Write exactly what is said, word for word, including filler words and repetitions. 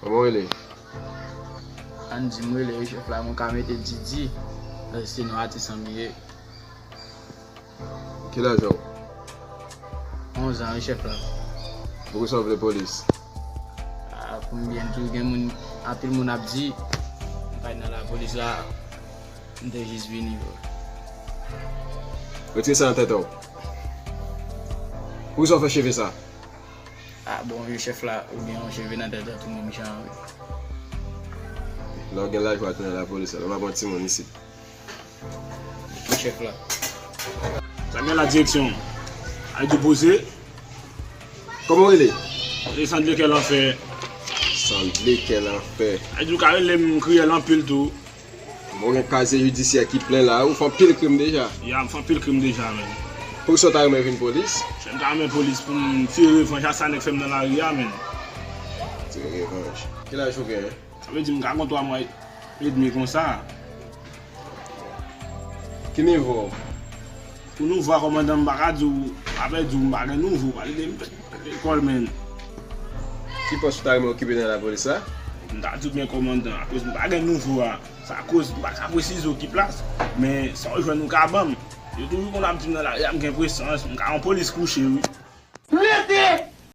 Kòman w rele? Ann di m rele wi chèf la, mwen ka mete Didi, paske se non atis an m ye. Ki laj ou? Onz an wi chèf la. Poukisa w vle polis? Ah, pou m byen di w, gen moun, anpil moun ap di m pa nan lapolis la, m te jis vini bro. Retire sa nan tèt ou. Poukisa w fè cheve sa? Ah bon, wi chèf la, ou gen yon cheve nan tèt ou tou menm jan wi. Lè w gen laj pou w al tounen lapolis la, lè w ap yon timoun isit. Wi chèf la. Sa gen la direksyon. Ay di poze. Kòman w rele? E sanble kè lanfè. Sanble kè lanfè. Ay di w ka rele m kriyèl anpil tou. Bon, gen kazye jidisyè ki plen la, ou fè anpil krim deja. Ya, m fè anpil krim deja, men. Poukisa w ta renmen vin polis? Chèf, m ta renmen polis pou m tire revanj a sa nèg fè m nan lari a, men. Tire revanj. Ki laj ou genyen? Sa vle di m ka gen twa mwa edmi konsa. Ki nivo w? Pou nouvo a kòmandan, m pa ka di w, m pa pè di w, m pa gen nouvo, pale de m lekòl, men. Ki pòs ou ta renmen okipe nan lapolis la? M ta di w byen kòmandan, akoz m pa gen nouvo a. Sa koz m pa ka presize w ki plas, men sa w jwenn ou ka ban m. Yo toujou konn ap di m nan lari a m gen presans, m ka yon polis kouche wi.